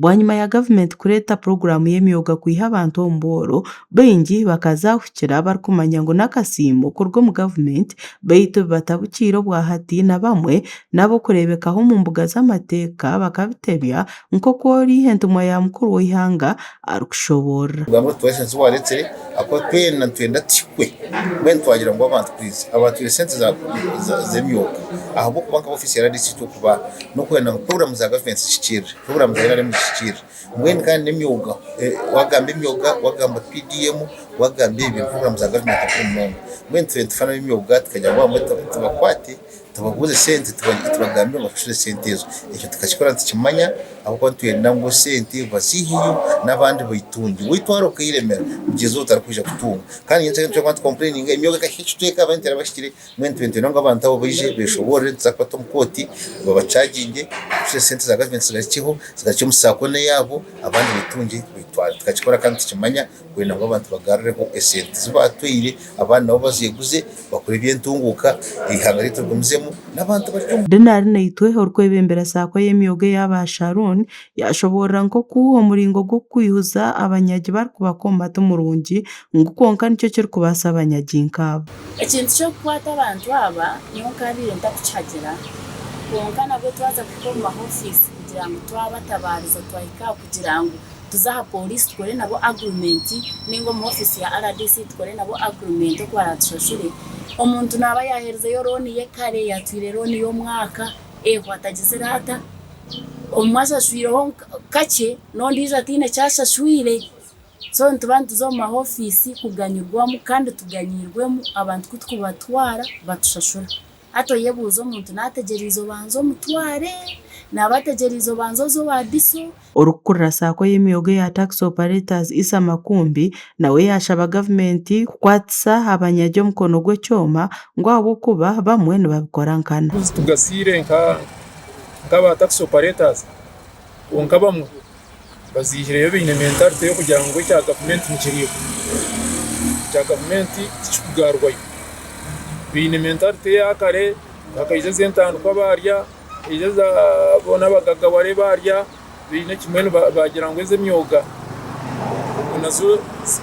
Bwanyima ya gavumenti kureeta puroguraamu y'emyoga kwiha abantu omu bworo, baingi bakazaahukira barikumanya ngu n'akasiimo kuruga omu gavumenti beitu bibatabukiire obwahati na bamwe n'ab'okureebekaho omu mbuga z'amateeka bakabitebya nk'oku ori entumwa ya mukuru w'eihanga arikushoboorora. Kugamba oti twine ezi waretsire ahakuba twena nitwenda tuhikwe mbwenu twagira ngu abantu kwija abatwire sente z'emyoga ahabw'okuba nka ofiisi ya RDC ekyokuba n'okwenda ngu puroguraamu za gavumenti zihikirire, puroguraamu za NRM zihikirire mbwenu kandi n'emyoga wagamba emyoga wagamba PDM wagamba ebyo puroguraamu za gavumenti nkuru munonga mbwenu twena nitufa n'ab'emyoga tukagira ngu abamwe tubakwate Tubabuuze sente tubagambire ngu bashashure sente ezo. Ekyo tukakikora nitukimanya ahabw'okuba nitwenda ngu esente baziiheyo n'abandi baitungye. Waitwara okeeremera mugyenzi waawe tarikwija kutunga. Kandi nyowe nituba nitukompureyininga emyoga ekahika ekicweka abandi terabahikire mbwenu itwe nitwenda ngu abantu abo baije beeshoboorore nituza kubata omu kooti babacaginge bashashure esente za gavumenti zigarukyeho zigarukye omu saako n'eyaabo abandi baitungye baitware. Tukakikora kandi nitukimanya. kwenda ngu abantu bagarureho esente zi baatwaire abandi nabo bazeeguze bakore eby'entunguuka eihanga ryaitu rigumizemu n'abantu bari omu. Dina Arinaitwe orikwebembera saako y'emyoga eya ba Sharon yaashoboorora nk'oku omuringo gw'okwihuza abanyagi barikubakoma ti murungi ngu kwonka nikyo kirikubaasa abanyagi nk'aba. Ekintu ky'okukwata abantu aba nyowe nkabaire ntakukihagira kwonka nabwo twaza kuhika omu mahofiisi kugira ngu twabatabaariza twahika aha kugira ngu tuze aha pooriisi tukore nabo agurimenti nainga omu ofiisi ya RDC tukore nabo agurimenti oku baratushashure. Omuntu naaba yaaheerizeyo looni ye kare, yaatwire looni y'omwaka ehwa atagizire ata, omwe ashashwireho kakye n'ondiijo ataine eki ashashwire. So nituba nituza omu maofiisi kuganyirwamu kandi tuganyiirwemu abantu ku turikubatwara batushashura. Hati oyebuuze omuntu naategyereize obanze omutware, naaba ategyereize obanze oze owa DISO. Orikukurira saako y'emyoga eya Taxi Operators, Issa Makumbi nawe yaashaba gavumenti kukwatisa abanyagi omukono gw'ekyoma ngu ahabw'okuba bamwe nibabikora nkana. Tugasiire nk'aba taxi operators kwonka abamwe baziihireyo baine mentality y'okugira ngu ekya gavumenti nikiriibwa, ekya gavumenti tikikugarurwayo. Baine mentality eya kare hakaija ez'entandikwa baarya. Haija eza boona abagagaware baarya baine kimwe baagira ngu ez'emyoga obwo nazo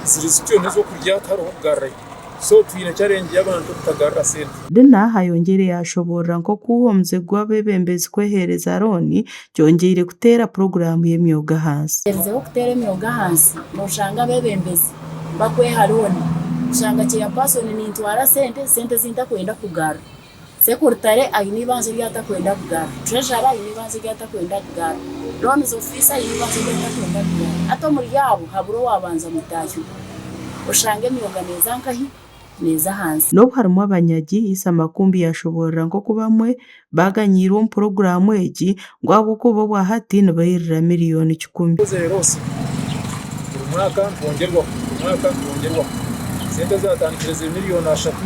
ziri zityo n'ez'okurya tihariho kugarurayo so twine challenge y'abantu obutagarura sente. Dina ayongyire yaashoboorora nk'oku omuze gw'abeebembezi kweheereza looni kyongyeire kuteera puroguraamu y'emyoga ahansi. Kyongyeire kuteera emyoga ahansi nooshanga abeebembezi bakweha looni oshanga chairperson nintwara sente, sente ezi ntakwenda kugarura. Sekurutare aine eibanja eri atakwenda kugarura, Treasurer aine eibanja eri atakwenda kugarura, Loans Officer aine eibanja eri atakwenda kugarura. Hati omuri abo habura owaabanza mutaahi we. Oshanga emyoga neeza nkahi? Neeza ahansi. N'obu harimu abanyagi, Issa Makumbi yaashoboorora nk'oku bamwe baaganyiirwe omu puroguraamu egi ngu ahabw'okuba obwahati nibairira miriyoni kikumi. Tukozire loss buri mwaka nitwongyerwaho, buri mwaka nitwongyerwaho. Sente ezaatandikire ziri miriyoni ashatu.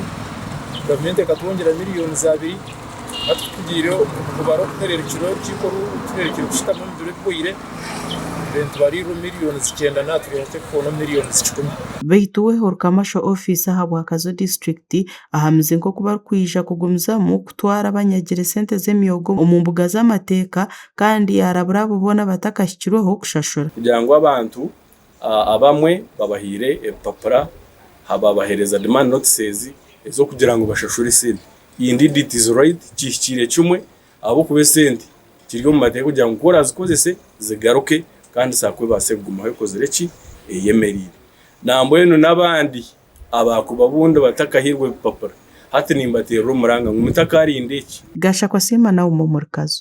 Gavumenti ekatwongyera miriyoni abiri hati ku tugiire omu kubara okuhereerukire orukiiko oru tuhereerukire kushutama omu biro ebihweire tubaire nitubariirira omu miriyoni ikyenda naaba turi hati kuhoona omu miriyoni kikumi. Beitu we Orukamasho ofiisi ahabwa Kazo disiturikiti ahamize nk'oku barikwija kugumizamu kutwara abanyagire sente z'emyoga omu mbuga z'amateeka kandi yaarabura abo boona abatakahikirweho kushashura. Kugira ngu abantu Abamwe babahaire ebipapura babaheereza demand notices ez'okugira ngu bashashure esente. Indeed it is right, kihikiire kimwe ahabw'okuba esente kiri omu mateeka kugira ngu ku orazikozese zigaruke kandi sacco ebaase kugumaho ekozire ki? Eyemereire. Nambwenu n'abandi abaakuba obundi batakahairwe ebipapura hati nimbateerera omuranga ngu mutakarinda eki. Gashakwa Siima Naomi omuri Kazo.